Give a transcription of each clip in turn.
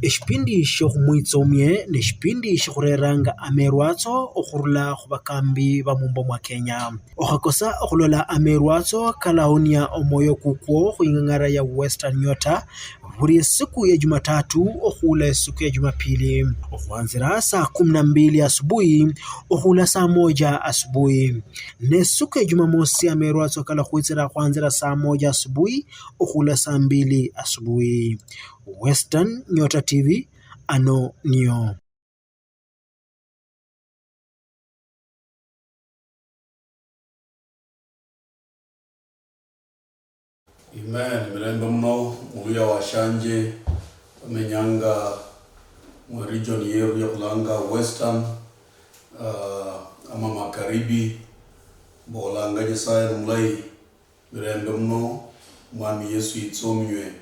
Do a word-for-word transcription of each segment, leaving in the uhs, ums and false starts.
Eshipindi shiokhumwitsomie neshipindi shikhureranga amerwatso okhurula khubakambi bamumbo mwa Kenya. Okhakosa okhulola amerwatso kalahonia omwoyo kukwo khuing'ang'ara ya Western Nyota buli esiku ya Jumatatu okhuula esiku ya Jumapili, okhwanzira saa kumi na mbili asubuhi okhuula saa moja asubuhi. Ne siku ya Jumamosi amerwatso kalakhwitsira khwanzira saa moja asubuhi okhuula saa mbili asubuhi. Western Nyota T V, ano nio. Amen. Mirembe muno, muluya washanje, bamenyanga mu region yeru ya khulanga Western, ah, ama Magharibi, mbolanga Nyasaye ni mulayi. Mirembe muno, Mwami Yesu yitsominywe.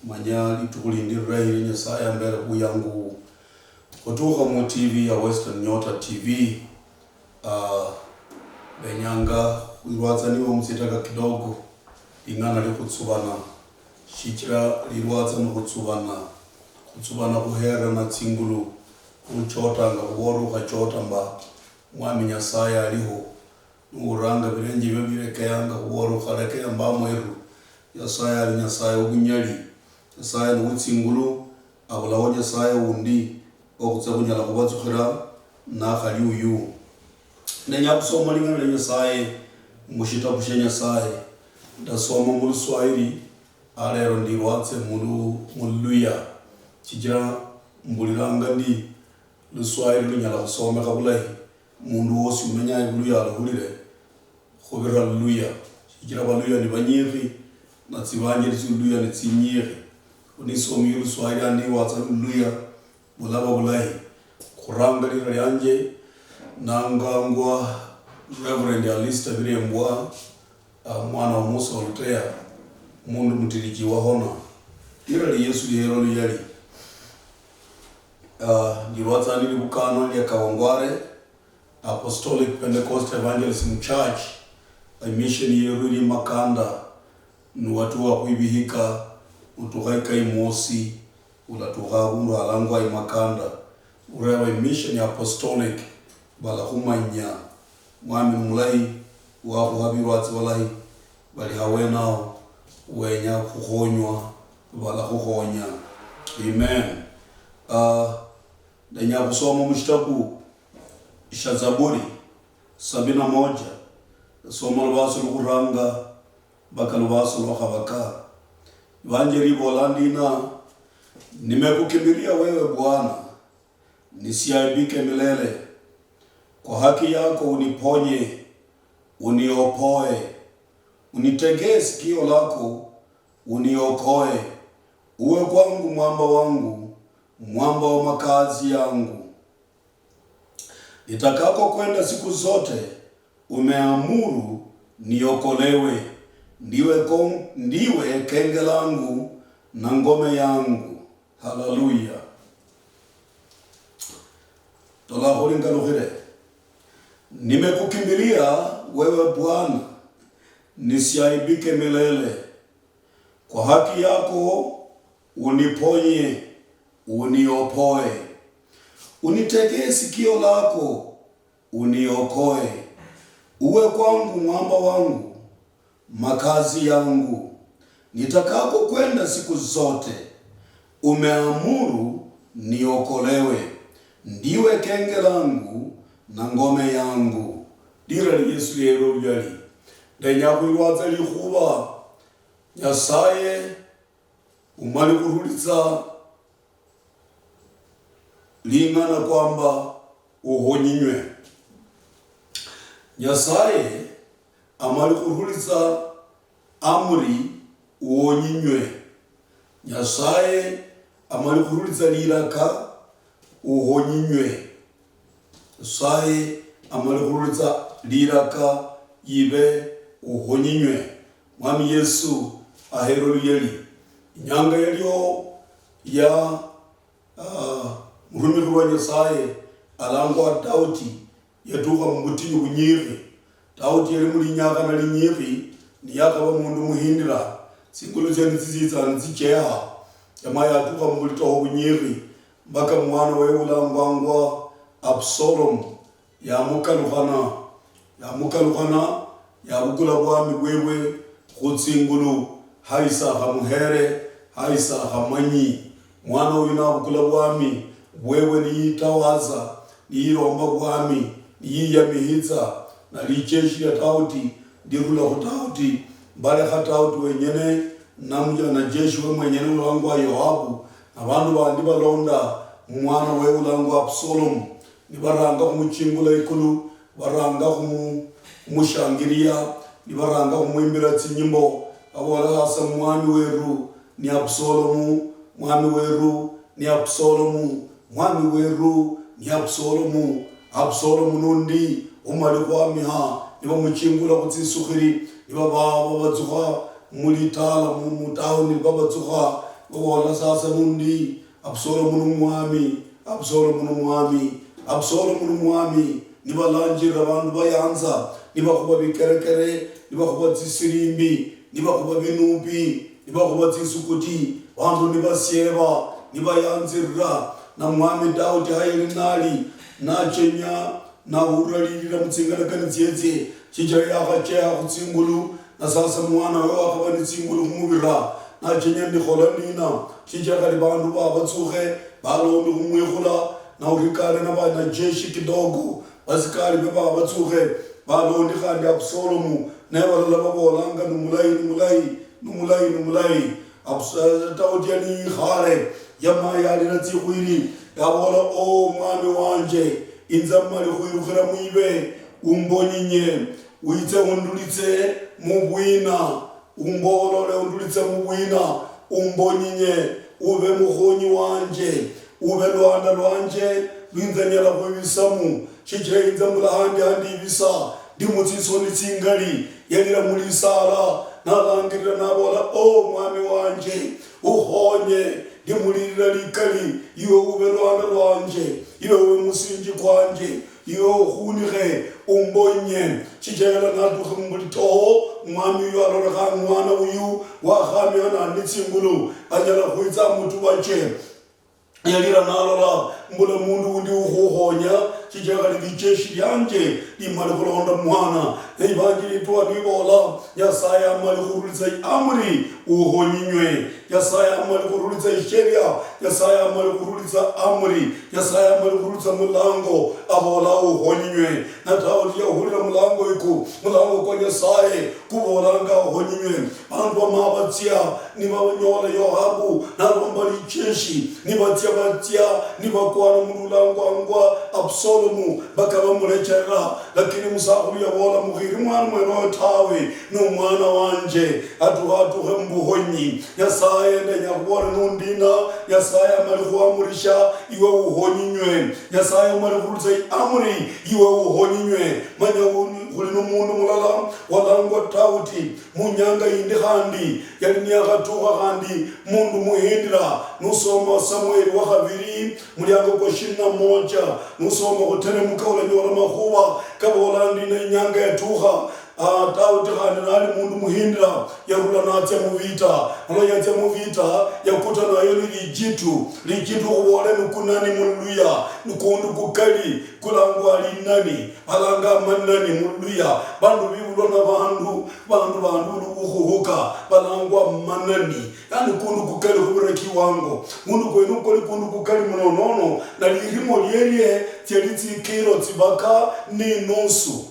Manya litukhu lindi lirahire Nyasaye ambere buyangu khutukha mu T V ya Western Nyota T V. Ah, nenyanga khwirwatsaniwe mutsitaka kidogo, ling'ana likhutsubana, shichira lirwatsa nikhutsubana, khutsubana khuherana tsingulu, khuchotanga khuvola ukhachota mba Mwami Nyasaye aliho. Nuwuranga bilenje bio birekeyanga khubola ukhalekeya mba mweru. Nyasaye ali Nyasaye wobunyali, Nyasaye ni witsingulu, abulaho Nyasaye wundi okhutsia khunyala khubatsukhira nakhali uyu. Ndenya khusoma ling'ana lia Nyasaye mushitabu shia Nyasaye. Ndasoma muluswahili, alero ndirwatse mulu-, mululuya, shichira mbuliranga ndi luswahili lunyala khusomekha bulahi. Mundu wosi umenya ibuluya aluhulire khubira luluya, shichira baluya ni banyikhi, na tsibanjiri tsiu luluya ni tsinyikhi. Kho nisomi yu luswahili andiwatsa luluya bulaba bulahi. Khuranga lira lianje nangangwa Reverend Alistair Birembwa, ah, mwana wa Musa Oluteya, mundu mutirichi wa Hona. Lira lia Yesu liero luyali. Ah, ndirwatsa nili bukano lia Kawangware, Apostolic Pentecostal Evangelism Church, emission yeru ili Makanda, niwatuha khwibihika, utukha ika imosi, ulatukha abundu halangwa Imakanda, ureba emission ya Apostolic, balakhumanya. Mwami ni mulahi, wakhuha birwatsi balahi, bali hawenaho, wenya khukhonywa, balakhukhonya. Amen. Ah, Ndenya khusoma mushitabu shia Zaburi sabini na moja, ndasoma lubaso lwa khuranga mpaka lubaso lwa khabakara. Ivanjeli ivola ndina, nimekukimbilia wewe Bwana, nisiaibike milele. Kwa haki yako uniponye, uniopoe. Unitegee sikio lako, uniokoe. Uwe kwangu mwamba wangu, mwamba wa makazi yangu. Nitakako kwenda siku zote, umeamuru niokolewe. Ndiwe kon-, ndiwe kenge langu na ngome yangu. Haleluya. Tola khuli ngalukhile. Nimekukimbilia wewe Bwana, nisiaibike milele. Kwa haki yako uniponye, uniopoe. Unitegee sikio lako, uniokoe. Uwe kwangu mwamba wangu, makazi yangu. Nitakako kwenda siku zote. Umeamuru niokolewe. Ndiwe kenge langu na ngome yangu. Lira lia Yesu liero luyali. Ndenya khwirwatsa likhuba Nyasaye umali khurulitsa ling'ana kwamba uhonyinywe. Nyasaye amali khurulitsa amri uhonyinywe. Nyasaye amali khurulitsa liraka uhonyinywe. Nyasaye amali khurulitsa liraka yibe uhonyinywe. Mwami Yesu ahera oluyali. Inyanga yalio ya, ah, murumikhirwa Nyasaye alangwa Daudi yatukha mubutinyu bunyikhi. Daudi yali mulinyakha na linyikhi, niyakhaba mundu muhindira, tsingulu tsie nitsitsitsa nitsicheha. yamaya yatukha mubulitoho bunyikhi, mpaka mwana wewe ulangwangwa Absalomu yamukalukhana, yamukalukhana, yabukula bwami bwebwe khutsingulu, haisa akhamuhere, haisa akhamanyi. Mwana uyu nabukula bwami bwebwe, niyitawaza, niyilomba bwami, niyiyamihitsa, na lijeshi lia Daudi lirula khu Daudi, mbalekha Daudi wenyene na wanajeshi we mwenyene ulangwa Yoabu, na bandu bandi balonda mwana we ulangwa Absalomu, nibaranga khumuchingula ikulu, baranga khumu-, khumushangilia, nibaranga khumwimbira tsinyimbo, babola, "Sasa mwami weru ni Absalomu, mwami weru ni Absalomu, mwami weru ni Absalomu." Absalomu nundi umali khwamiha, nibamuchingula khutsisukhiri, nibaba babatsukha mulitala mu, mutauni, babatsukha, babola, "Sasa nundi Absalomu nu mwami, Absalomu nu mwami, Absalomu nu mwami." Nibalanjirira bandu bayanza, nibakhuba bikerekere, nibakhuba tsisirimbi, nibakhuba binubi, nibakhuba tsisukuti, bandu nibasieba, nibayanzirira. Na mwami Daudi hayali nali, nachenya, nahulira lilira mutsinganakani tsietsie, shichira yakhacheha khutsingulu, na sasa mwana we wakhaba ni tsingulu khumubira, nachenya ndikhola nina, shichira khali bandu babatsukhe, balondi khumwikhula, na urikale na banajeshi kidogo, basikali be babatsukhe, balondi khandi Absalomu, ne balala babolanga, "Ni mulayi, ni mulayi, ni mulayi, ni mulayi." Abs-, eh, Daudi yali yikhale, yama yalira tsikhwili, yabola, "O mwami wanje, inze mali khwirukhira mwibe, umbonyinye, witse undulitse mubwina, umbolole undulitse mubwina, umbonyinye, ube mukhonyi wanje, ube lwanda lwanje, lwinze nyala khwibisamu, shichira inze mbula handi handi ibisa, ndi mutsisoni tsingali." Yalira mulisala, nalangirira nabola, "O mwami wanje, ukhonye, ndimulilira likali, iwe ube lwanda lwanje, iwe ube musinji kwanje, iwe ukhunikhe, umbonye." Shichira natukha mubulitoho, mwami uyu alolekha mwana uyu wakhamia nali nitsingulu, anyala khwitsa mutubache. Yalira nalola, "Mbula mundu undi ukhukhonya, shichira khali lijeshi lianje limali khulonda mwana." Ne ivanjili itwa nivola, Nyasaye amali khurulitsa amri, ukhonyinywe. Nyasaye amali khurulitsa isheria, Nyasaye amali khurulitsa amri, Nyasaye amali khurulitsa mulango, avola, "Ukhonyinywe." Na Daudi yahulira mulango iku, mulango kwa Nyasaye kuvolanga, "Ukhonyinywe." Vandu vamava vatsia, nivanyola Yoabu nalomba lijeshi, nivatsia vatsia, nivakwana mundu ulangwangwa Absalomu, mpaka vamulecherera. Lakini musakhulu yavola, "Mukhiri mwana mwenoyo tawe, ni umwana wanje, atukhe, atukhe muvuhonyi. Nyasaye ndenya khuvola nundina, Nyasaye amali khuamurisha, iwe uhonyinywe. Nyasaye umali khurulitsa amri, iwe uhonyinywe." Manya u-, khuli nu mundu mulala walangwa Daudi, munyanga yindi khandi yali niyakhatukha khandi mundu muhindira. Nusoma Samueli wa khaviri, muliango kwa ishirini na moja, nusoma khuteremuka, ulanyola makhuva kavola ndi, ne inyanga yatukha, ah, Daudi khandi nali mundu muhindira, yarula natsia muvita. Nalo yatsia muvita, yakuta nayo ni lijitu. Lijitu khuvole ni kunani mu Luluya, ni kundu kukali kulangwa linani, valanga manani mu Luluya. Vandu vivulwa na vandu, vandu, vandu vukhuhuka, valangwa manani. Yani kundu kukali khuvira kiwango. Mundu kwenu kuli kundu kukali muno nono, na lirimo lielie tsiali tsikilo tsivaka ni nusu.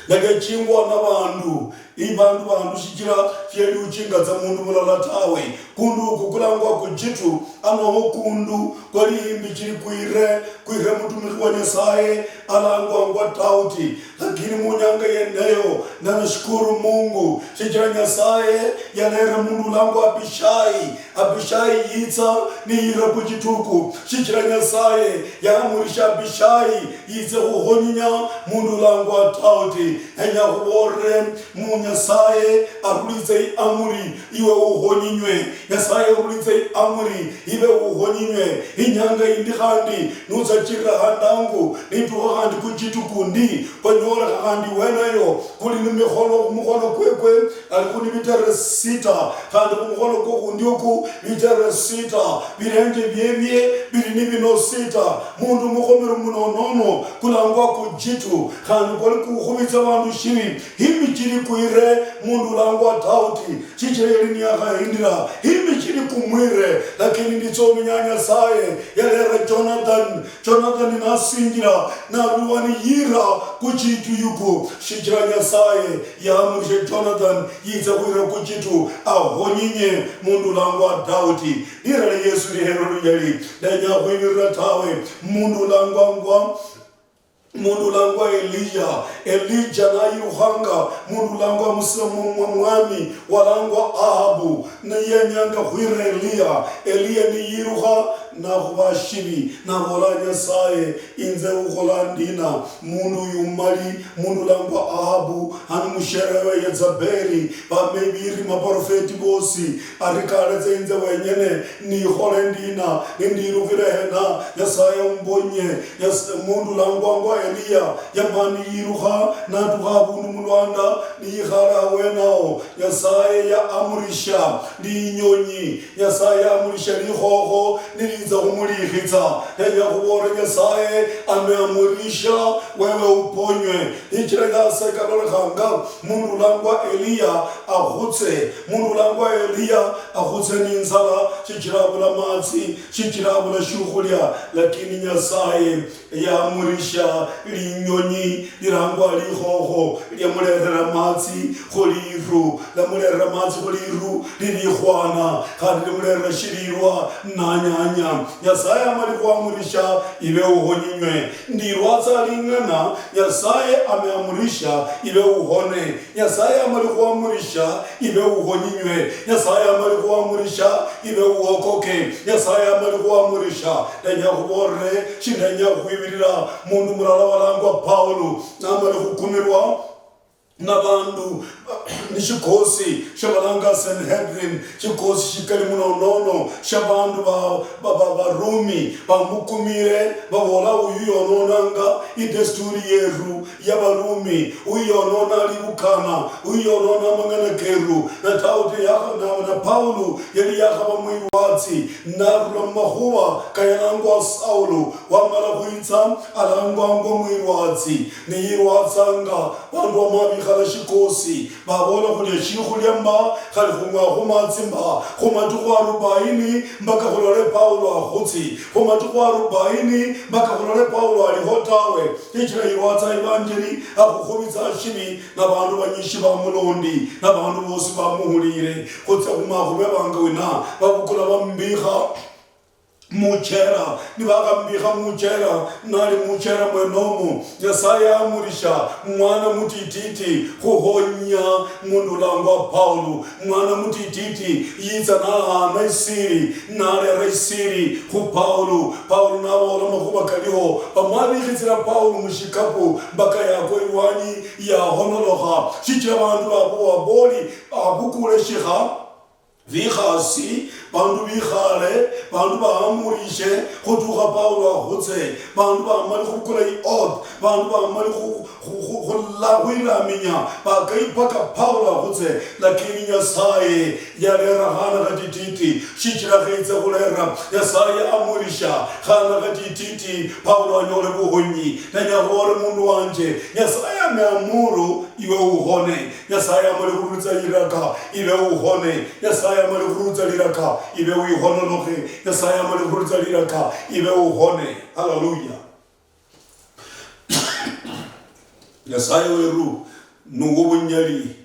Nagechingwa na vandu, i vandu, vandu, shichira fyali uchingatsa mundu mulala tawe. Kundu uku kulangwa kujitu, anoho kundu kwali imbi chili kwire, kwire mutumikhi wa Nyasaye alangwangwa Daudi. Lakini munyanga yeneyo, nanashukuru Mungu, shichira Nyasaye yalera mundu ulangwa Abishai. Abishai yitsa niyira kuchituku, shichira Nyasaye yaamurisha Abishai yitse khuhonyinya mundu ulangwa Daudi. Enya khuboolere mu Nyasaye arulitse iamuri iwe uhonyinywe. Nyasaye arulitse iamuri ibe uhonyinywe. Inyanga yindi khandi nutsachirira handangu, nitukha khandi kuchitu kundi, kwanyoolekha khandi weneyo kuli ni mikhono khumukhono kwekwe, alikhu ni bitere sita, khandi khumukhono kwo kundi oku bitere sita, birenje biebie bili ni bino sita. Mundu mukhomero munonono kulangwa kujitu, khandi kwali kukhubitsa bandu shibi. Himichili kwire mundu ulangwa Daudi, shichira yali niyakhahindira. Himichili kumwire, lakini nditsomenya Nyasaye yalera Jonathan. Jonathan nasinjira, naluwa niyira kuchitu yuku, shichira Nyasaye yaamurishe Jonathan yitsa khwira kuchitu ahonyinye mundu ulangwa Daudi. Lira lia Yesu lihero luyali, ndenya khwibirira tawe. Mundu ulangwangwa, mundu ulangwa Eliya. Elija nayirukhanga mundu ulangwa musa-, mu-, mu-, mwami walangwa Ahabu, niyenyanga khwira Eliya. Eliya niyirukha nakhuba shibi, nabola Nyasaye, inze ukhola ndina? Mundu uyu mali, mundu ulangwa Ahabu, hanu mushere we Yezebeli, bamebiri maprofeti bosi, ari kale tsa inze wenyene, nikhole ndina? Nindirukhire hena? Nyasaye umbonye. Nyas-, mundu ulangwangwa Eliya yamani yirukha natukha abundu mulwanda, niyikhale awenao. Nyasaye yaamurisha linyonyi, Nyasaye yaamurisha likhokho nilitsa khumulikhitsa. Nenya khuboolera Nyasaye ameamurisha wewe uponywe. Ichira Nyasaye kalolekhanga mundu ulangwa Eliya akhutse, mundu ulangwa Eliya akhutse ninzala, shichira abula matsi, shichira abula shiukhulia, lakini Nyasaye yamurisha linyonyi lilangwa likhokho, liamulerera matsi khuliru, liamulerera matsi khuliru lilikhwana, khandi limulerera shililwa nanyanya. Nyasaye amali khwamurisha ibe uhonyinywe. Ndilwatsa ling'ana, Nyasaye ameamurisha ibe uhone. Nyasaye amali khwamurisha ibe uhonyinywe. Nyasaye amali khwamurisha ibe uokoke. Nyasaye amali khwamurisha. Ndenya khubolere, shindenya khwibirira mundu mulala walangwa Paulo, namali khukumirwa na bandu ni shikosi shabalanga Sanhedrin, shikosi shikali muno nono sha bandu ba, ba, ba, Barumi bamukumire, babola, "Uyu yononanga idesturi yeru ya Barumi, uyu yonona libukana, uyu yonona amang'ana keru." Na Daudi ya, na, na Paulo yali yakhaba mwirwatsi, narula mumakhuwa kayalangwa Saulo, wamala khwitsa alangwangwa mwirwatsi, niyirwatsanga. Bandu bamabikhala shikosi, babola, "Khulia shikhulia mba, khali khung'wa khumatsi mba, khumatukhu arubaini, mpaka khulole Paulo akhutsi, khumatukhu arubaini, mpaka khulole Paulo aliho tawe." Shichira yirwatsa ivanjeli, akhukhubitsa shibi, na bandu banyishi bamulondi, na bandu bosi bamuhulire. Khutse khumakhuba banga wina, babukula bamubikha muchela, nibakhamubikha muchela, nali muchela mwenomo, Nyasaye yamurisha mwana mutititi khuhonya mundu ulangwa Paulo. Mwana mutititi yitsa nahana isiri, nalera isiri khu Paulo. Paulo nabola makhuba kaliho, bamwabikhitsira Paulo mushikapu mpaka yakwa ilwanyi, yahonolokha, shichira bandu babo baboli, abukule shikha Bikhasi, bandu bikhale, bandu bahamurishe, khutukha Paulo akhutse, bandu bamali khukula ioath, bandu bamali khu-, khu-, khu-, khula-, khwilaminya, bakayi paka Paulo akhutse, lakini Nyasaye yalera khana khatititi, shichira khitse khulera. Nyasaye amurisha khana khatititi, Paulo anyole buhonyi. Nenya khubolere mundu wanje, Nyasaye ameamuru iwe uhone. Nyasaye amali khurulitsa liraka, ibe uhone. Nyasaye amali khurulitsa liraka, ibe wihononokhe. Nyasaye amali khurulitsa liraka, ibe uhone. Haleluya. Nyasaye weru ni wobunyali.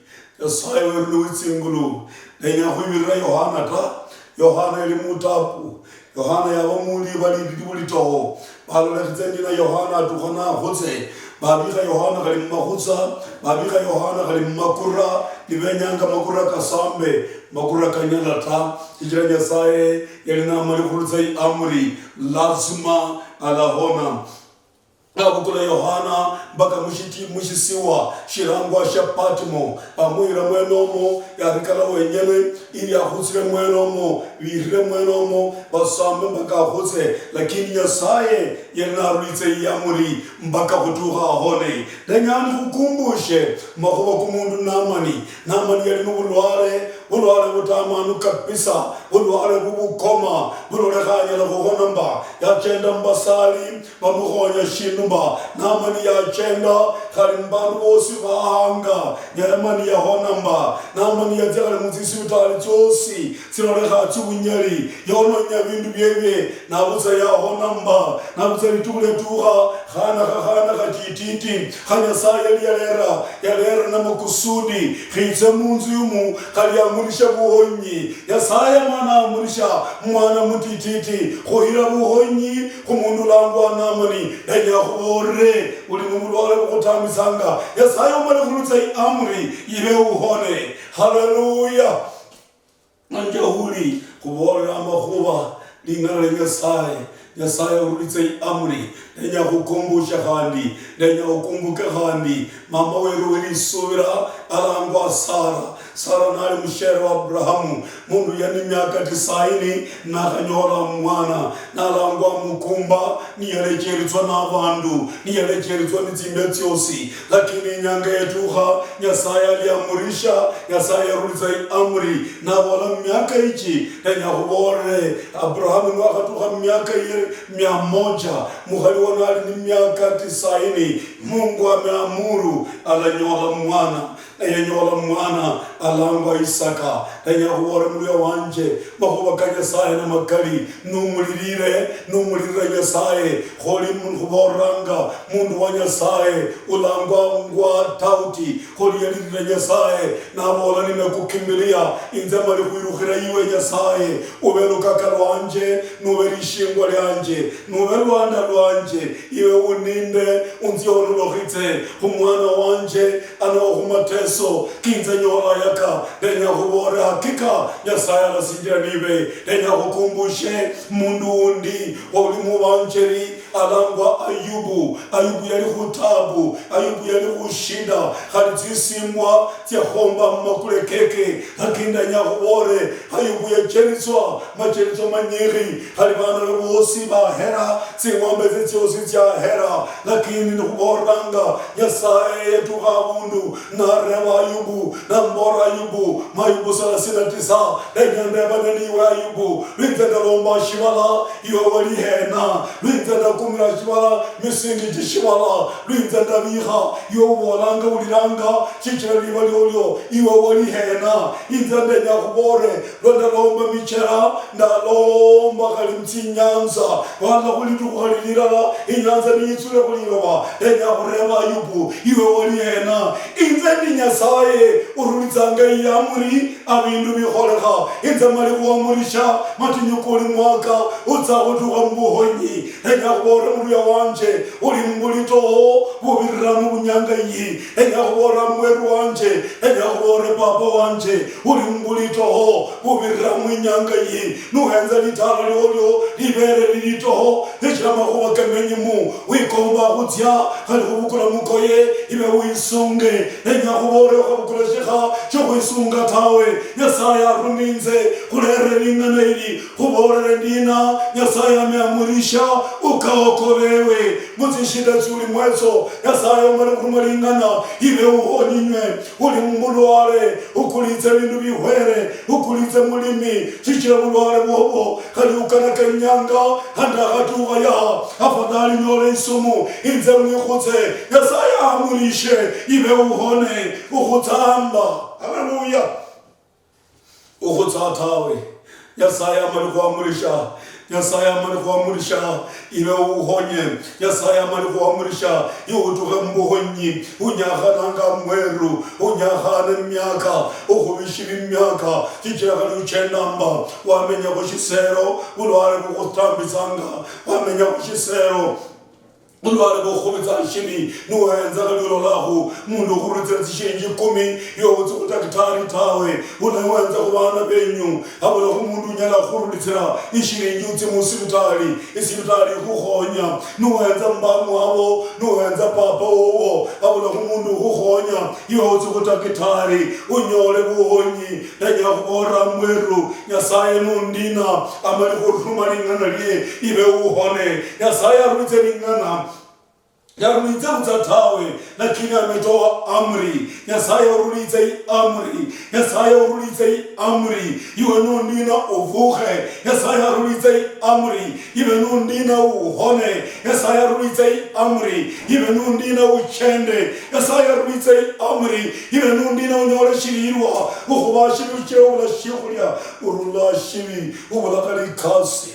Nyasaye weru ni witsingulu. Ndenya khwibirira Yohana ta. Yohana yali mutapu. Yohana yaba mundu yibali lilibu litoho. Balolekhitsa ndina Yohana atukha nakhutse. Babikha Yohana khali mumakhutsa. Babikha Yohana khali mumakura. Nibenyanga makura kasambe. Makura kanyala ta. Shichira Nyasaye yali namali khurulitsa iamri. Lazima alahona. Nabukula Yohana mpaka mushiti-, mushisiwa shilangwa shia Patmo, bamuyira mwenomo, yarikala wenyene, ili akhutsire mwenomo, birire mwenomo, basambe mpaka akhutse, lakini Nyasaye yali narulitse iamuri mpaka khutukha ahone. Ndenya ndi khukumbushe makhuba kumundu Namani. Namani yali nobulwale, bulwale butamanu kabisa, bulwale bubukoma, bulolekha anyala khuhona mba, yachenda mubasali, bamukhonya shindu mba, Namani yachenda, khali mubandu bosi bahanga, Namani yahona mba, Namani yatsia khali mutsisibitali tsiosi, tsilolekha tsibunyali, yononya bindu biebie, nabutsa yahona mba, nabutsa litukhu liatukha, khana khakhana khatititi, kha Nyasaye yali yalera, yalera na makusudi, khitse munzu yumu, khali amurishe buhonyi. Nyasaye mwana amurisha mwana mutititi, khuhira buhonyi khu mundu ulangwa Namani. Ndenya khubolere, uli mubulwale bukhutamisanga. Nyasaye umale khurutsa iamri, ibe uhone. Haleluya! Nanje huli khubolera amakhuba ling'ana lia Nyasaye. Nyasaye urulitse iamri. Ndenya khukumbushe khandi, ndenya ukumbuke khandi mama weru welisubira alangwa Sara. Sara nali mushere wa Abrahamu, mundu yani miaka tisaini nakhanyola mwana, nalangwa mukumba, niyalecheritswa nabandu, niyalecheritswa nitsimbe tsiosi. Lakini inyanga yetukha, Nyasaye aliamurisha, Nyasaye yarulitsa iamri, nabola, "Miaka ichi, ndenya khubolere, Abrahamu niwakhatukha miaka ye mia moja, mukhali wano ali ni miaka tisaini, Mungu ameamuru, alanyola mwana." Nayenyola mwana, alangwa Isaka. Ndenya khubolere, mulia wanje, makhuba ka Nyasaye namakali, numulilire, numulilire Nyasaye, kholi mu-, khubolanga, mundu wa Nyasaye, ulangwa ngwa Tauti, kholi yalilira Nyasaye, nabola, "Nimekukimbilia, inze mali khwirukhira iwe Nyasaye, ube lukaka lwanje, nube lishingwa lianje, nube lwanda lwanje, iwe uninde, unzia onolokhitse, khu mwana wanje, ano khu mateso, kinze nyola yaka." Ndenya khubore, hakika, Nyasaye alasinjira nibe. Ndenya khukumbushe mundu undi, oli mubanjeri, alangwa Ayubu. Ayubu yali khutabu, Ayubu yali khushida, khali tsisimbwa tsiakhomba mumakule keke. Lakini ndenya khubore, Ayubu yacheritswa, macheritso manyikhi, khali bana be bosi bahera, tsing'ombe tsie tsiosi tsiahera. Lakini nikhubolanga, Nyasaye yatukha abundu, nareba Ayubu, nambola, "Ayubu," mu Ayubu thelathini na tisa, "Ndenya ndebane niwe Ayubu, lwinze ndalomba shibala, iwe wali hena? Lwinze ndakumira shibala misingi chishibala, lwinze ndabikha, iwe ubolanga ulilanga, shichira liba liolio, iwe wali hena?" Inze ndenya khubore, lwa ndalomba michera, ndalomba khali mutsinyanza, wala khulitukhu khali lilala, inyanza niyitsule khuliloba. Ndenya khureba Ayubu, iwe wali hena? Inze ndi Nyasaye, urulitsanga iamuri, abindu bikholekha. Inze mali khuamurisha, matinyu kuli mwaka, utsa khutukha mubuhonyi. Ndenya khubore, mulia wanje, uli mubulitoho bubirira mubunyanga iyi. Ndenya khubore, mweru wanje, ndenya khubore, papa wanje, uli mubulitoho bubirira mwinyanga iyi. Nuhenza litala liolio libere lilitoho, shichira makhuba kemenyimu. Wikomba khutsia, khali khubukula mukoye, ibe wisunge. Ndenya khubore, ukhabukula shikha shiokhwisunga tawe. Nyasaye aruminze khulere ling'ana ili. Khubolere ndina, Nyasaye ameamurisha, ukaokolewe mutsishida tsiuli mwetso. Nyasaye omale khuruma ling'ana, ibe uhoninywe. Uli mubulwale, ukulitse bindu bihwere, ukulitse mulimi, shichira bulwale bwobo khali ukana kenyanga, khandi akhatukha yaha, afadhali nyole isumu, inze mwikhutse. Nyasaye amurishe, ibe uhone, ukhutsamba. Haleluya. Ukhutsa tawe. Nyasaye amali khwamurisha. Nyasaye amali khwamurisha, ibe uhonye. Nyasaye amali khwamurisha, iwe utukhe mubuhonyi. Unyakhananga mweru, unyakhane miaka, ukhubishire miaka. Shichira khali uchendamba, wamenya khushisero, bulwale bukhutambitsanga, wamenya khushisero. Olwale bokhubitsa shibi, nuwenza khali ololakhu mundu okhurulitsira tsishilinji kumi, iwe utsi khu daktari tawe. Unawenza khu bana benyu, abulakhu mundu unyala khurulitsira ishilinji utsi musibitali, isibitali ikhukhonya. Nuwenza mbamu abo, nuwenza papa wowo, abulakhu mundu ukhukhonya, iwe utsi khu daktari unyole buhonyi. Ndenya khubolera mbweru, Nyasaye nundina, amali khuruma ling'ana lie, ibe uhone. Nyasaye arulitse ling'ana, yarulitse butsa tawe, lakini ametoa amri. Nyasaye urulitse i amri, Nyasaye urulitse i amri, iwe nundina uvukhe. Nyasaye arulitse i amri, ibe nundina uhone. Nyasaye arulitse i amri, ibe nundina uchende. Nyasaye arulitse i amri, ibe nundina unyole shililwa. Ukhuba shibi uchira ubula shiokhulia, urula shibi, ubula khali ikasi.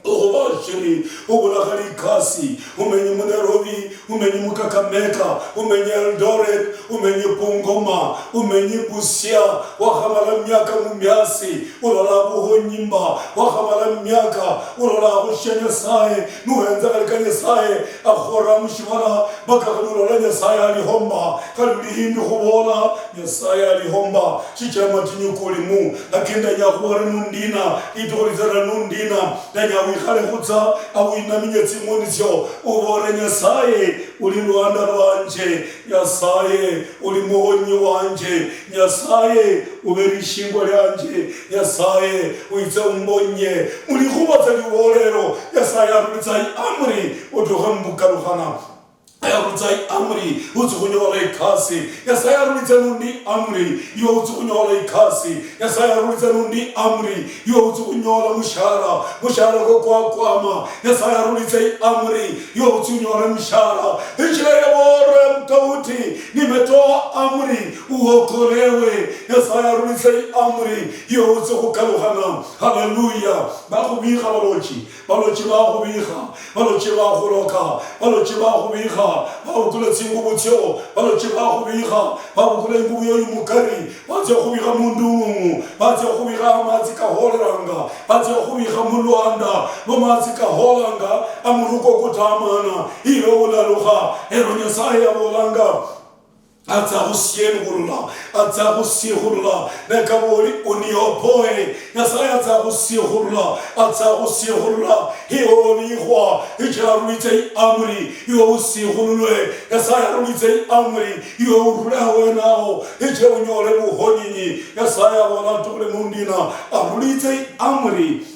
Ukhuba shibi, ubula khali ikasi. Umenyi mu Nairobi, umenyi mu Kakamega, umenyi Eldoret, umenyi Bungoma, umenyi Busia, wakhamala miaka mumiasi, ulola buhonyi mba, wakhamala miaka, ulola khushia Nyasaye, nuhenza khali ka Nyasaye akhukholera mushivala, mpaka khali ulola Nyasaye alihomba, khali lihindi khubola, Nyasaye alihomba, shichira matinyu kulimu, lakini ndenya khubola nundina, litukhu litsana nundina, ndenya wikhale khutsa, awinaminye tsing'oni tsio, ubole, Nyasaye, uli lwanda lwanje, Nyasaye, uli muhonyi wanje, Nyasaye, ube lishingwa lianje, Nyasaye, witse umbonye. Mulikhuba tsa libolero, Nyasaye arulitsa amri, otukhe mubukalukhana. Arulitsa amri, utsi khunyola ikasi. Nyasaye arulitse nundi amri, iwe utsi khunyola ikasi. Nyasaye arulitse nundi amri, iwe utsi khunyola mushahara, mushahara kwo kwakwama. Nyasaye arulitse amri, iwe utsi unyole mushahara. Injira yaboore mutauti, nimetoa amri, uokolewe. Nyasaye arulitse amri, iwe utsi khukalukhana. Haleluya. Bakhubikha balochi, balochi bakhubikha, balochi bakhuloka, balochi bakhubikha, babukula tsingubo tsio, balochi bakhubikha, babukula ingubo yoyu mukari, batsia khubikha mundung'ung'u, batsia khubikha amatsi kaholelanga, batsia khubikha mulwanda lwa matsi kaholanga, amuruko kutamana, ibe ulalukha. Ero Nyasaye yabolanga, atsa khusienkhulula, atsa khusikhulula, ne kaboli uniopoe. Nyasaye atsa khusikhulula, atsa khusikhulula, iwe obikhwa, ichira arulitse iamri, iwe usikhululwe. Nyasaye arulitse iamri, iwe urule awenawo, ichira unyole buhonyinyi. Nyasaye abola, tuli mundina, arulitse iamri.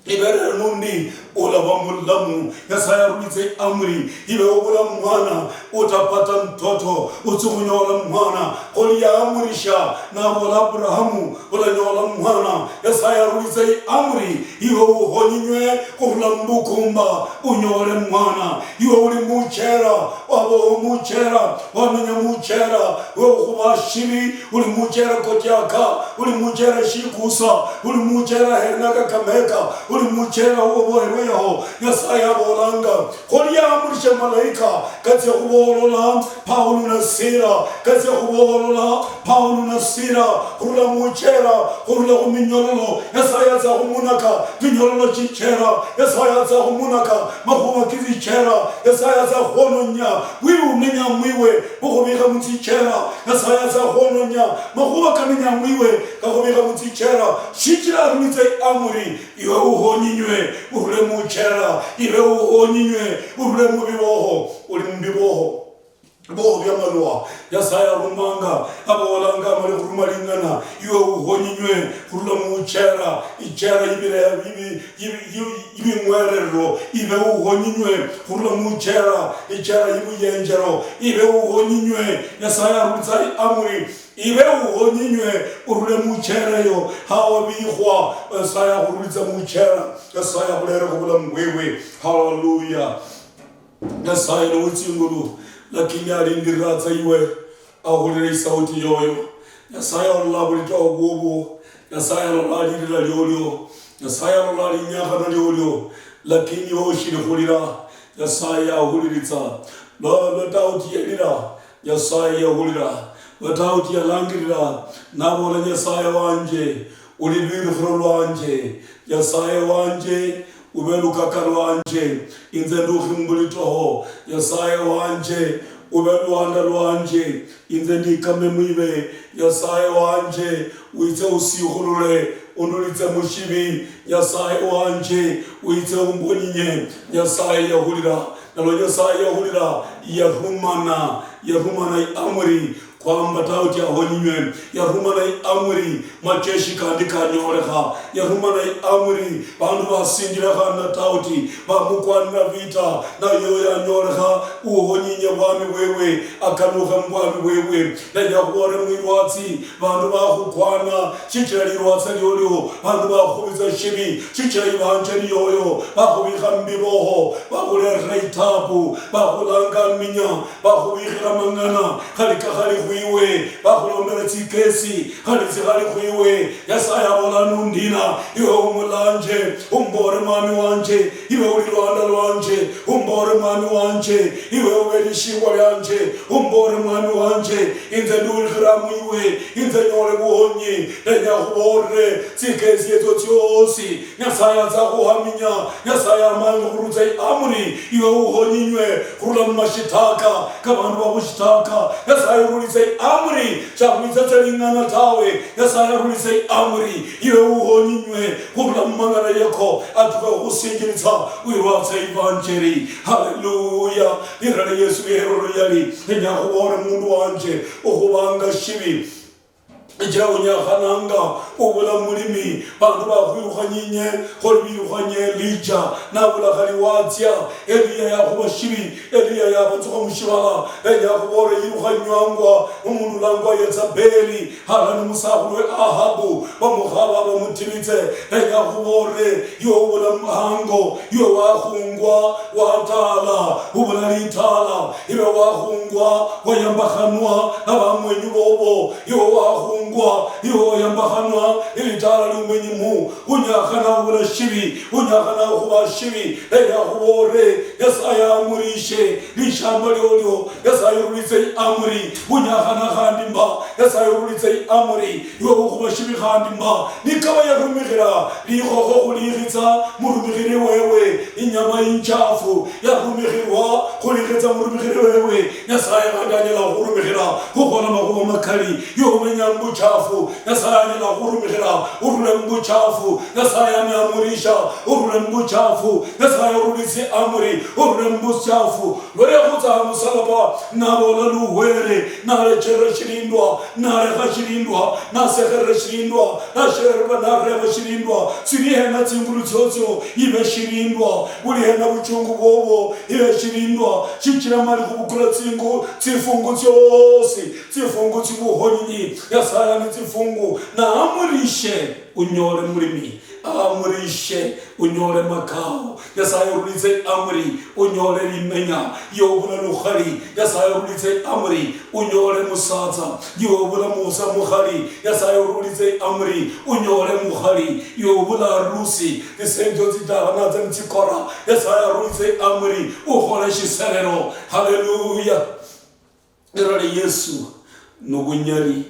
Iberere nundi ulaba mulamu. Nyasaye arulitse amri, ibe obula mwana, utapata mtoto, utsi khunyola mwana. Khuli yaamurisha, nabola Abrahamu, ulanyola mwana. Nyasaye arulitse amri, iwe uhonyinywe khurula mubukumba, unyole mwana. Iwe uli muchera, waba muchera, wamenya muchera, we ukhuba shibi, uli muchera kotiaka, uli muchera shikusa, uli muchera hena Kakamega, uli muchera uboherwe yaho. Nyasaye abolanga, khuli yaamurishe malaika, katsia khubolola Paulo na Sila, katsia khubolola Paulo na Sila, khurula muchera, khurula khuminyololo. Nyasaye atsa khumunaka minyololo chichera. Nyasaye atsa khumunaka makhuba kichichera. Nyasaye atsa khuononya bwiumenya mwiwe bukhubikha mutsichera. Nyasaye atsa khuononya makhuba kamenya mwiwe kakhubikha mutsichera. Shichira arulitse amri, iwe uhonyinywe urule muchera, iwe uhonyinywe urule mubiboho, uli mubiboho. Bo bya malwa, Nyasaye arumanga, abolanga amale khuruma ling'ana, iwe uhonyinywe khurula muchera, ichera yibire-, yibi-, yibi-, yibi-, yibing'wererero, ibe uhonyinywe khurula muchera, ichera yibuyenjero, ibe uhonyinywe. Nyasaye arulitsa amri, ibe uhonyinywe urule muchera yo, hawabikhwa, Nyasaye akhurulitsa muchera, Nyasaye akhulere khubulamu bwewe. Haleluya. Nyasaye ni witsingulu, lakini alindiratsa iwe, ahulire isauti yoyo. Nyasaye alola bulitoho bwobwo, Nyasaye alola lilira liolio, Nyasaye alola linyakhana liolio, lakini iwe ushili khulira, Nyasaye ahuliritsa. Lwa, lwa Daudi yalira, Nyasaye yahulira. Lwa Daudi yalangirira, nabola, Nyasaye wanje, uli lwirukhiro lwanje, Nyasaye wanje, Ube lukaka lwanje, inze ndukhi mubulitoho. Nyasaye wanje, ube lwanda lwanje, inze ndikame mwibe. Nyasaye wanje, witse usikhulule, undulitse mushibi. Nyasaye wanje, witse umbonyinye. Nyasaye yahulira, nalwa Nyasaye yahulira, yarumana, yarumana iamri, kwamba Daudi ahonyinywe. Yarumana iamri, majeshi kandi kanyolekha. Yarumana iamri, bandu basinjira khandi na Daudi, bamukwanira vita, naye oyo yanyolekha uhonyinye bwami bwebwe, akalukhe mubwami bwebwe. Ndenya khubolere mwirwatsi, bandu bakhukwana shichira lirwatsa liolio, bandu bakhubitsa shibi shichira ibanja lioyo, bakhubikha mubiboho, bakhulerera itabu, bakhulanga minya, bakhubikhira mang'ana khali kakhali khwiwe, bakhulombera tsikesi khali tsikhali khwiwe. Nyasaye abola, nundina iwe umulanje, umbore mwami wanje, iwe uli lwanda lwanje, umbore mwami wanje, iwe ube lishingwa lyanje, umbore mwami wanje, inze ndulikhira mwiwe, inze nyole buhonyi. Ndenya khubolere tsikesi etso tsiosi Nyasaye atsa khuhaminya. Nyasaye amanye khurulitsa iamri, iwe uhonyinywe khurula mumashitaka kabandu bakhushitaka. Nyasaye urulitsa iamri, shakhulitsa tsa ling'ana tawe. Nyasaye arulitsa iamri, iwe uhonyinywe khurula mumang'ana yeko, atukhe khusinjilitsa wirwatsa ivanjeri. Haleluya! Lira lia Yesu lihere oluyali. Ndenya khubolere mundu wanje, ukhubanga shibi, ichira unyakhananga, ubula mulimi, bandu bakhwirukhanyinye, khuli birukhanye Elija, nabula khali watsia. Eliya yakhuba shibi, Eliya yabatsukha mushibala. Ndenya khubolere, yirukhanywangwa umundu ulangwa Yezebeli, halala ni musakhulu we Ahabu, bamukhaba bamutilitse. Ndenya khubolere, iwe ubula hango, iwe wakhungwa, watala, ubula litala, iwe wakhungwa, wayambakhanwa na bamwenyu bobo, iwe wakhungwa, iwe wayambakhanwa ni litala liumenyimu. Unyakhana ubula shibi, unyakhana khuba shibi. Ndenya khubolere, Nyasaye amurishe lishamba liolio. Nyasaye urulitse iamri, unyakhana khandi mba. Nyasaye urulitse iamri, iwe ukhuba shibi khandi mba. Nikaba yarumikhira likhokho khulikhitsa murumikhiri wewe, inyama inchafu yarumikhirwa khulikhitsa murumikhiri wewe, Nyasaye khandi anyala khurumikhira khukhola makhuwa makali. Iwe umenya mubuchafu, Nyasaye anyala khurumikhira urule mubuchafu. Nyasaye ameamurisha urule mubuchafu. Nyasaye urulitse amri urule mubuchafu. Lwa yakhutsa hamusalaba, nabola luhwere, nalecherera shilindwa, nalekha shilindwa, nasekherera shilindwa, nasherera, nareba shilindwa, tsili hena tsingulu tsiotsio, ibe shilindwa, buli hena buchungu bwobo, ibe shilindwa, shichira mali khubukula tsingu, tsifungu tsiosi, tsifungu tsibuhonyi, Nyasaye ani tsifungu, naamurishe unyole mulimi, aamurishe unyole makao. Nyasaye urulitse amri, unyole limenya, iwe ubula lukhali. Nyasaye urulitse amri, unyole musatsa, iwe ubula musa mukhali. Nyasaye urulitse amri, unyole mukhali, iwe ubula arusi. Tsisenti tsio tsitaha natsia nitsikora. Nyasaye arulitse amri, ukhole shiserero. Haleluya! Lira lia Yesu ni obunyali,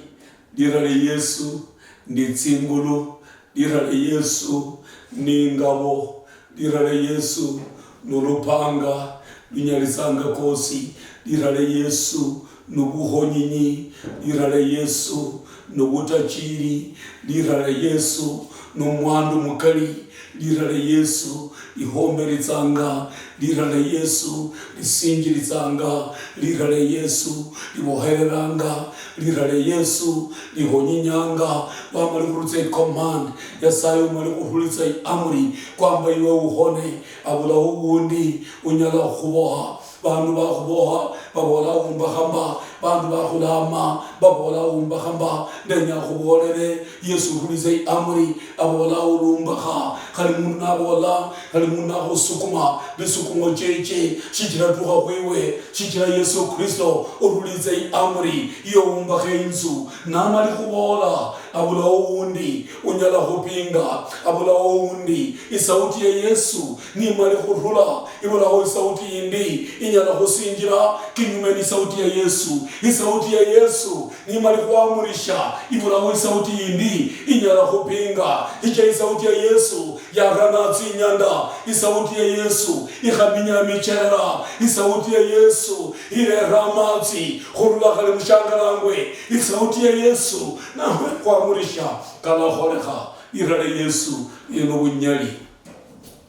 lira lia Yesu ni tsingulu, lira lia Yesu ni ingabo, lira lia Yesu ni olupanga lunyalitsanga kosi, lira lia Yesu ni obuhonyinyi, lira lia Yesu ni obutachiri, lira lia Yesu ni omwandu mukali, lira lia Yesu lihomberetsanga, lira lia Yesu lisinjiritsanga, lira lia Yesu libohereranga, lira lia Yesu lihonyinyanga. Wamali khurulitsa icommand, Nyasaye umali khurulitsa iamri, kwamba iwe uhone, abulaho wundi unyala khuboha. Bandu bakhuboha, babola, "Umbakha mba." Bandu bakhulama, babola, "Umbakha mba." Ndenya khubolere, Yesu urulitse iamri, abola, "Ulumbakha." Khali mundu nabola, khali mundu nakhusukuma, bisukumo cheche, shichira tukha khwiwe, shichira Yesu Kristo urulitse iamri, iyo umbakhe inzu. Namali khubola, Abulaho wundi unyala khupinga, abulaho wundi. Isauti ya Yesu nimali khurula, ibulaho isauti yindi inyala khusinjira kinyume ni sauti ya Yesu. Isauti ya Yesu nimali khwamurisha, ibulaho isauti yindi inyala khupinga. Icha isauti ya Yesu yarana tsinyanda, isauti ya Yesu ikhaminya micherera, isauti ya Yesu irera amatsi khurula khale mushangalangwe, isauti ya Yesu namwe khwamurisha kalakholekha. Irale Yesu yeno bunyali.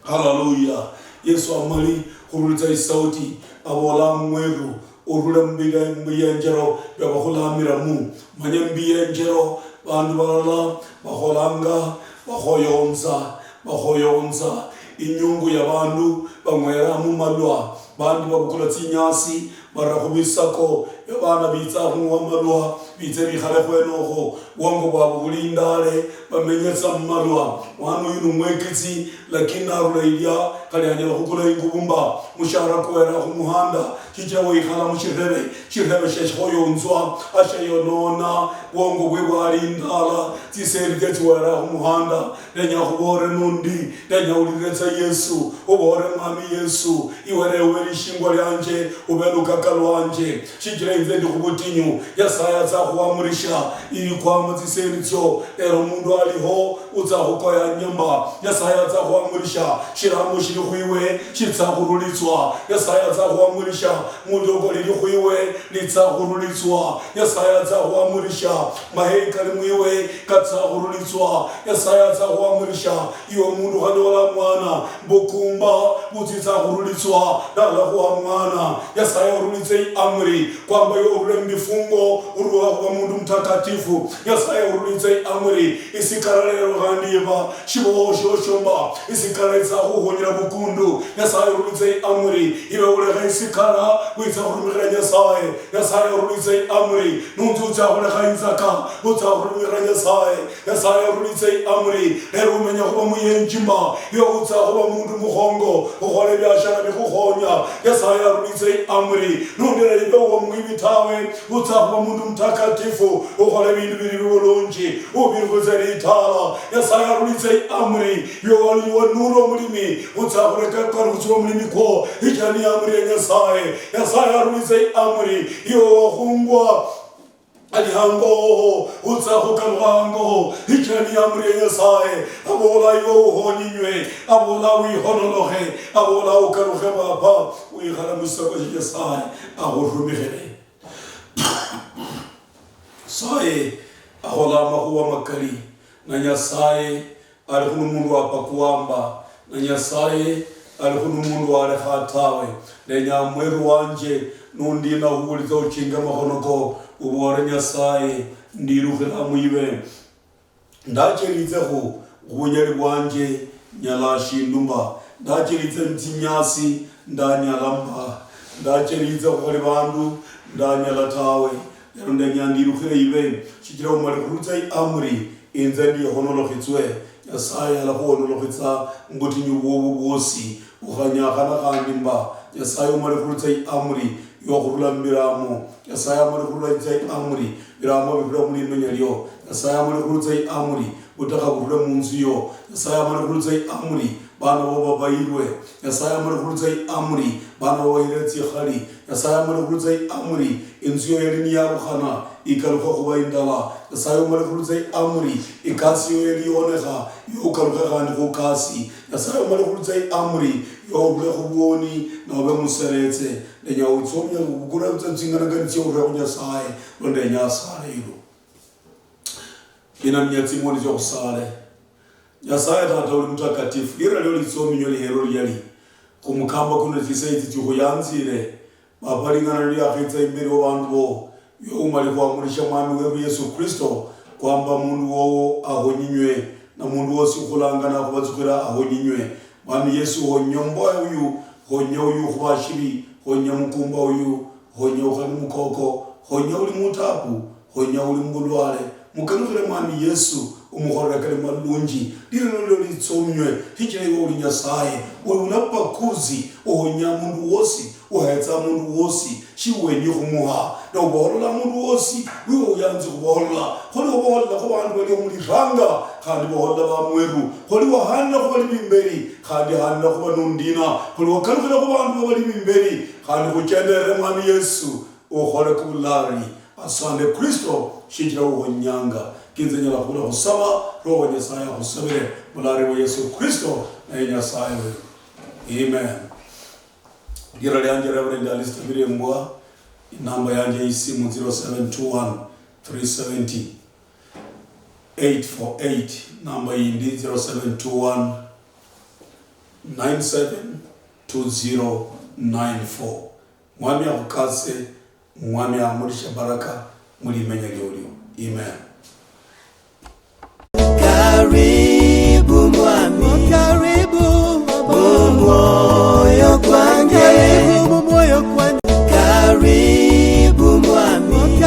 Haleluya! Yesu amali khurulitsa isauti, abola, "Mweru urule mubiyenjero bia bakhulamiramo." Manye mubiyenjero bandu balala bakholanga, bakhoyonza, bakhoyonza inyungu ya bandu, bang'weramo malwa, bandu babukula tsinyasi, bara khubisako, abana bitsa khung'wa malwa, bitse bikhale khwenokho, bwongo bwabo buli indale, bamenyetsa mumalwa. Mwana uyu ni umwekitsi, lakini narula ilya, khali anyala khukula ingubu mba mushara kuwera khumuhanda, shichira wikhala mushirebe, shirebe shia shikhoyonzwa, ashayonona, bwongo bwe bwali indala, tsisenti tsia tsiwera khumuhanda. Ndenya khuboore nundi, ndenya ulilitsa Yesu, uboore, "Mwami Yesu, iwe rewe lishingwa lianje, ube lukaka lwanje, shichira inze ndi khubutinyu." Nyasaye atsa khuamurisha, ilikwamo tsisenti tsio, lero mundu aliho utsa khukoya nyamba. Nyasaye atsa khuamurisha, shiramo shili khwiwe shitsa khurulitswa. Nyasaye atsa khuamurisha, mundu okoli likhwiwe litsa khurulitswa. Nyasaye atsa khuamurisha, maheyi kali mwiwe katsa khurulitswa. Nyasaye atsa khuamurisha, iwe mundu khanyola mwana, bukumba butsitsa khurulitswa, nalakhuha mwana. Nyasaye orulitse iamri, kwamba iwe orule mubifungo, orulwa khuba mundu mutakatifu. Nyasaye orulitse iamri, isikara lero khandi iba shiboho shioshiomba, isikara itsa khuhunyira bukundu. Nyasaye orulitse iamri, ibe ulekha isikara, witsa khurumikhira Nyasaye. Nyasaye orulitse iamri, nunzi utsa khulekha inzaka, utsa khurumikhira Nyasaye. Nyasaye orulitse iamri, lero umenya khuba muyenjima, iwe utsa khuba mundu mukhongo, ukhole biashara bikhukhonya. Nyasaye arulitse iamri, nundira ibe uwo mwibi tawe, utsa khuba mundu mutakatifu, ukhole bindu bili bulunji, ubirukhitse litala. Nyasaye arulitse iamri, iwe wali iwe nuru omulimi, utsa khureka kukarukhitswa omulimi kwo, icha ni amri ya Nyasaye. Nyasaye arulitse iamri, iwe wakhungwa ali hango hoho, utsa khukalukha hango hoho, ichira ni amri ya Nyasaye. Abola iwe uhonyinywe, abola wihonolokhe, abola ukalukhe Baba, wikhala musisako shia Nyasaye, akhurumikhire. Nyasaye akhola amakhuwa makali, na Nyasaye alikhu nu mundu wapa kuwamba, na Nyasaye alikhu nu mundu walekha tawe. Ndenya mweru wanje nundina khuwulitsa uchinge amakhono ko, ubole, "Nyasaye, ndilukhila mwibe. Ndacheritsekhu khubunyali bwanje, nyala shindu mba. Ndacheritse tsinyasi, ndanyala mba. Ndacheritsekhu khuli bandu, ndanyala tawe. Lero ndenya ndilukhile ibe, shichira umali khurulitsa iamri, inze ndihonolokhitswe." Nyasaye alakhuhonolokhitsa mubutinyu bwobo bwosi, ukhanyakhana khandi mba. Nyasaye umali khurulitsa iamri yokhurula mubiramo. Nyasaye amali khurulitsa iamri, biramo birule mulimenya lio. Nyasaye amali khurulitsa iamri, butakha burule munzu yo. Nyasaye amali khurulitsa iamri, bana bo babayirwe. Nyasaye amali khurulitsa iamri, bana bo bahire tsikhali. Nyasaye amali khurulitsa iamri, inzu yo yali niyabukhana ikalukha khuba indala. Nyasaye umali khurulitsa iamri, ikasi yo yali yonekha, yo ukalukhe khandi khukasi. Nyasaye umali khurulitsa iamri, yo urule khubwoni, nobe museretse. Ndenya utsomia khubukula butsa tsinganagani tsia urula khu Nyasaye, lwa ndenya asale ilo. Inamia tsimoni tsio khusale. Nyasaye Tata uli mutakatifu, lira lio litsominyo lihero liali. Khumukamba kuno tsisaizi tsiukhuyanzire, Baba, ling'ana liakhitsa imberi wa bandu bo, yo umali khwamurisha Mwami weru Yesu Kristo, kwamba mundu wowo ahonyinywe, na mundu wosi ukhulanga nakhubatsukhira ahonyinywe. Mwami Yesu, honya omboya uyu, honya uyu khuba shibi, honya mukumba uyu, honya ukhali mukoko, honya uli mutabu, honya uli mubulwale. Mukalukhile Mwami Yesu, Omukholere kali malunji, lilino lilio litsomywe, shichira iwe uli Nyasaye, uli unapakuzi, uhonya mundu wosi, uhetsa mundu wosi, shiwenyi khumuha, na ubaholola mundu wosi, wiwe uyanzi khubaholola. Khuli ubaholola khu bandu bali omuliranga, khandi baholola bamweru. Khuli wahanira khu bali bimberi, khandi hanira khu banundina. Khuli wakalukhira khu bandu babali bimberi, khandi khuchenderere Mwami Yesu. Ukhole kubulari. Asante Kristo, shichira uhonyanga. Kinze nyala khula khusaba, Roho wa Nyasaye akhusabire, bulari wa Yesu Kristo, naye Nyasaye weru. Amen. Lira lyanje Reverend Alistair Birembwa, inamba yanje yisimu zero seven two one three seventy eight four eight, namba yindi zero seven two one nine seven two zero nine four. Mwami akhukase, Mwami amulishe baraka mulimenya liolio. Amen.